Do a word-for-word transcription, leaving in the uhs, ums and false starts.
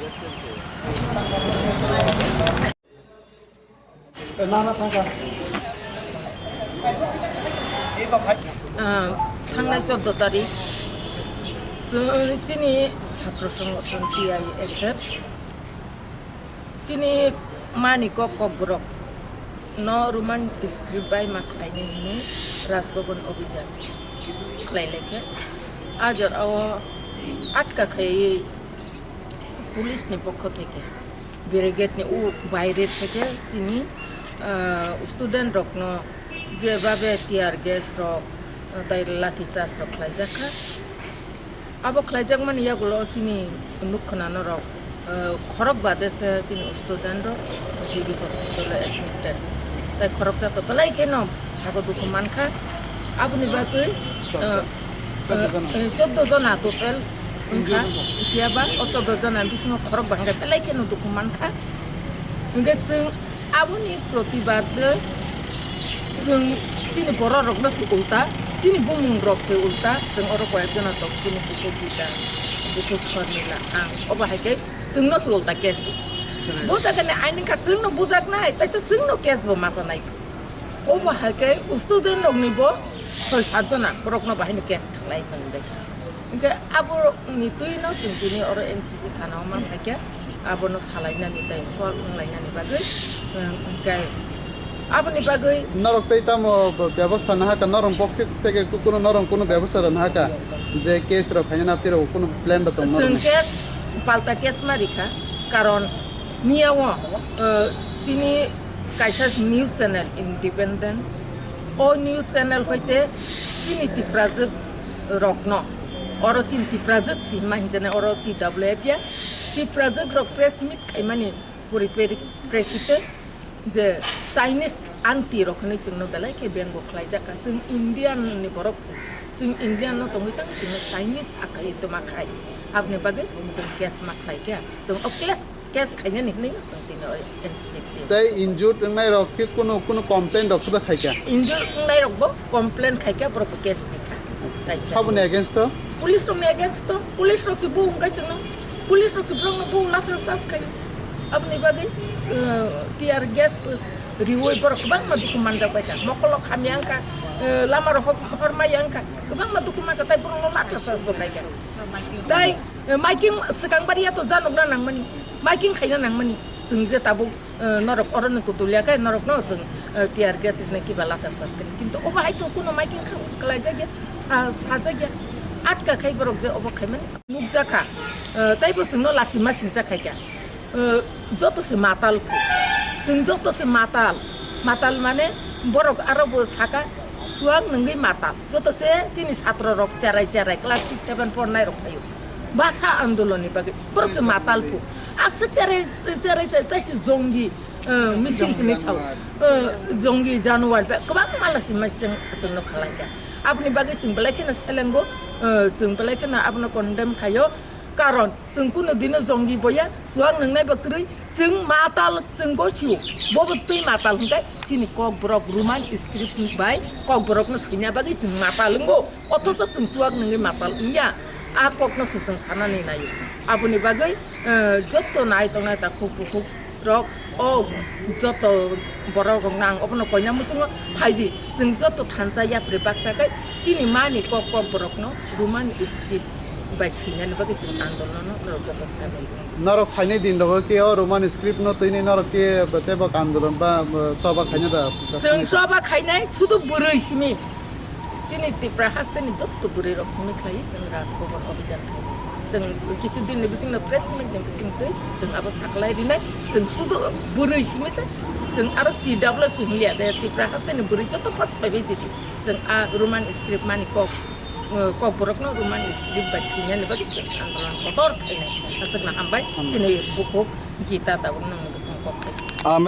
Ah, thangnai chordo tarik, chwng chini satro songothon T I S F, chini mani kok, kokborok no Roman script bai ma khlainai hwnwi Raj Bhaban obhijan khlai laikha. A jora o atka khaiwi police ni pokho theke, brigade ni u baire theke chini, ah, student rokno jebhabe tear gas rok, ah, tai lathi charge rok khlaijak kha. Abo khlaijakmani yagulo chini nuk khwna norok, ah, khorok bade se chini student rok G B hospital o admitted tai khoroksa to belai kheno sago dukhu mankha. Aboni bagwi, ah, chordo jona. Eh, chordo jona total wngkha. Injured wngkha. Phiya ba o chordo jona bisingo khorok bangkhe belai kheno dukhu mankha. Hwnkhe chwng aboni protibad chwng chini borok rokno se ulta, chini bumung rok se ulta, chwng oro koyek jona tongo, chini bukhuk Gita, bukhuk Sormila, ang obo hai khe chwngno se ulta case. Chwngno. Bo jaga ni aini kha chwngno bujaknai, taisa chwngno case bo masa nai. Omo hai khe student rokni bo soi sat jona borokno bahai ni case khlai tong de. Hinkhe abo ni twi no chwng tini oro N C C thana o man hai khe abono salai nani tai swal wng lai nani bagwi, um, hinkhe aboni bagwi. Norok tei tamo bebostha nahaka, norok pokhe teke kuno norok kuno bebostha nahaka je case rok khaina napti rok kuno plan da tong norok. Chwng case palta case ma rikha, karon miya o, uh, chini kaisa news channel independent. O news channel hoite chini Tiprajwk rokno, oro chini Tiprajwk si hima hinjane oro T W F ya, Tiprajwk rok press meet khaimani pori peri-, prekite je Chinese anti rok hinwi chwngno belai khe bengo khlaijak kha. Chwng Indian ni borok se, chwng Indian no tongwi tang chwngno Chinese akai toma khai. Aboni bagwi chwng case ma khlai kha. Chwng o case case khainani hinwi no chwng tini o N C P. Tei injured wngnai rok khe kuno, kuno complain rok khe khai kha? Injured wngnai rok bo complain khai kha, borok bo case ri kha. Kaisa. Saboni against o? Police rokni against o. Police rok se bo wngkha chwngno. Police rok se borokno bo lathas thas khai. Aboni bagwi, uh, tear gas riwi borok kwbangma dukhu manjak bai kha. Mokolo khamya wngkha, uh, lama rok hor-, hormaya wngkha. Kwbangma dukhu mankha tai borokno lathas thas bo khai kha. Tai Eh, miking swkang bariya to janokna nangmani, miking khaina nangmani. Chwng je tabuk, eh, norok oroni kutulia khe norokno chwng, eh, tear gas hwnwi kiba lathar sas kani. Kintu obo hai to kuno miking kha-, khlaijakya, sa-, sajakya. Atka khai borok je obo khaimani nukjakha. Eh, taibo chwngno lachima singcha khaikha. Eh, joto se matal phu. Chwng joto se matal. Matal mane borok aro bo saka chuak nungwi matal. Joto se chini satro rok cherai cherai class six seven pornai rok phaio. Basa andolon ni bagwi borok se matal phu. Aswk cherai cherai cherai tai se jongi, eh, misil hinwi sao. Eh, jongi januar ba kwbangma lachima chwng, chwngno khalai kha. Aboni bagwi chwng belai kheno selengo, eh, chwng belai kheno abono condemn khaio. Karon chwng kuno dino jongi boya, chuak nungnai bo kwrwi, chwng matal, chwng gosio, bobo twi matal hwnkhe chini kokborok Roman script bai kokborokno swina bagwi chwng matal wngo, othocho chwng chuak nungwi matal wngya, a kokno se chwng sanani naio. Aboni bagwi, eh, jotto nai tongnai takhuk bukhuk rok, o joto borok rokno ang obono koina muchungo phaidi, chwng joto thansa yapri baksa khai chini mani kok, kokborokno Roman script bai swinani bagwi chwng andolon no norok joto samil wngwi. Norok phainai din rogo khe o Roman script no twini norok khe tei bo andolon ba, ba choba khaina da? Chwng choba khainai sudu bwrwi simi. Chini Tipra haste ni jotto bwrwi rok simi khlai chwng Raj Bhaban obhijan khai. Chwng kisu din ni bising no press meet ni bising twi chwng abo saklai rinai. Chwng sudu bwrwi simi se chwng aro T W F hinliya de Tipra haste ni bwrwi jotto first pai bai chidi. Chwng a Roman script mani kok, eh, kok borok no Roman script bai swinani bagwi chwng andolon kotor khainai. Aswk no hambai. Hambai. Chini bukhuk Gita tabuk nang bwswng kok sai. Amen.